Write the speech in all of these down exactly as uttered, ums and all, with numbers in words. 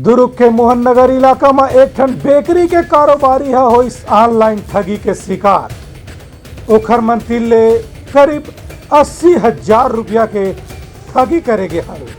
दुर्ग के मोहन नगर इलाका म एक ठन बेकरी के कारोबारी ह होइस ऑनलाइन ठगी के शिकार। ओखर मन तीर ले करीब अस्सी हजार रुपया के ठगी करे गे हवे।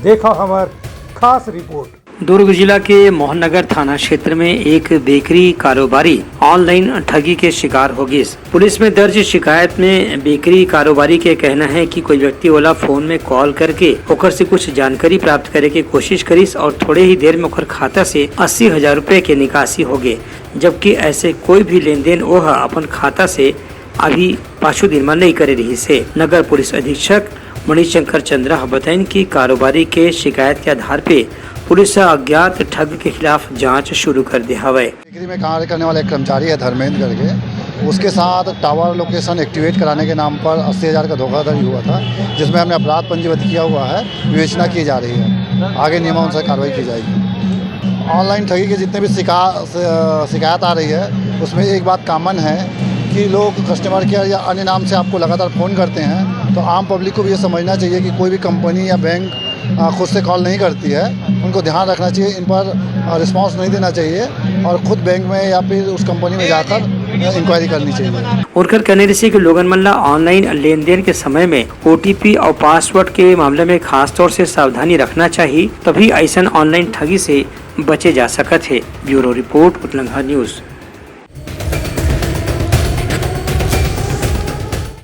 देखा हमर खास रिपोर्ट। दुर्ग जिला के मोहन नगर थाना क्षेत्र में एक बेकरी कारोबारी ऑनलाइन ठगी के शिकार हो गिस। पुलिस में दर्ज शिकायत में बेकरी कारोबारी के कहना है कि कोई व्यक्ति ओला फोन में कॉल करके ओकर से कुछ जानकारी प्राप्त करे के कोशिश करिस और थोड़े ही देर में ओकर खाता से अस्सी हजार रुपए के निकासी हो गे, जबकि ऐसे कोई भी लेन देन ओह अपन खाता से अभी पाछू दिन म नइ करे रिहिस हे। नगर पुलिस अधीक्षक मणिशंकर चंद्रा ह बताइन कि कारोबारी के शिकायत के आधार पे पुलिस ह अज्ञात ठग के खिलाफ जांच शुरू कर दे हवय। बेकरी में कार्य करने वाला एक कर्मचारी है धर्मेंद्र करके, उसके साथ टावर लोकेशन एक्टिवेट कराने के नाम पर अस्सी हजार का धोखाधड़ी हुआ था, जिसमें हमने अपराध पंजीबद्ध किया हुआ है, विवेचना की जा रही है, आगे नियमानुसार कार्रवाई की जाएगी। ऑनलाइन ठगी के जितने भी शिका-, शिकायत आ रही है, उसमें एक बात कॉमन है कि लोग कस्टमर केयर या अन्य नाम से आपको लगातार फ़ोन करते हैं, तो आम पब्लिक को भी ये समझना चाहिए कि कोई भी कंपनी या बैंक अ, खुद से कॉल नहीं करती है, उनको ध्यान रखना चाहिए, इन पर, अ, रिस्पॉन्स नहीं देना चाहिए और खुद बैंक में या फिर उस कंपनी में जाकर, अ, इंक्वायरी करनी चाहिए। उनकर कहने रहिसे कि लोगन मन ला ऑनलाइन लेन देन के समय में ओटीपी और पासवर्ड के मामले में खास तौर से सावधानी रखना चाहिए, तभी ऐसन ऑनलाइन ठगी से बचे जा सकत हे। Bureau report, Utlangha news.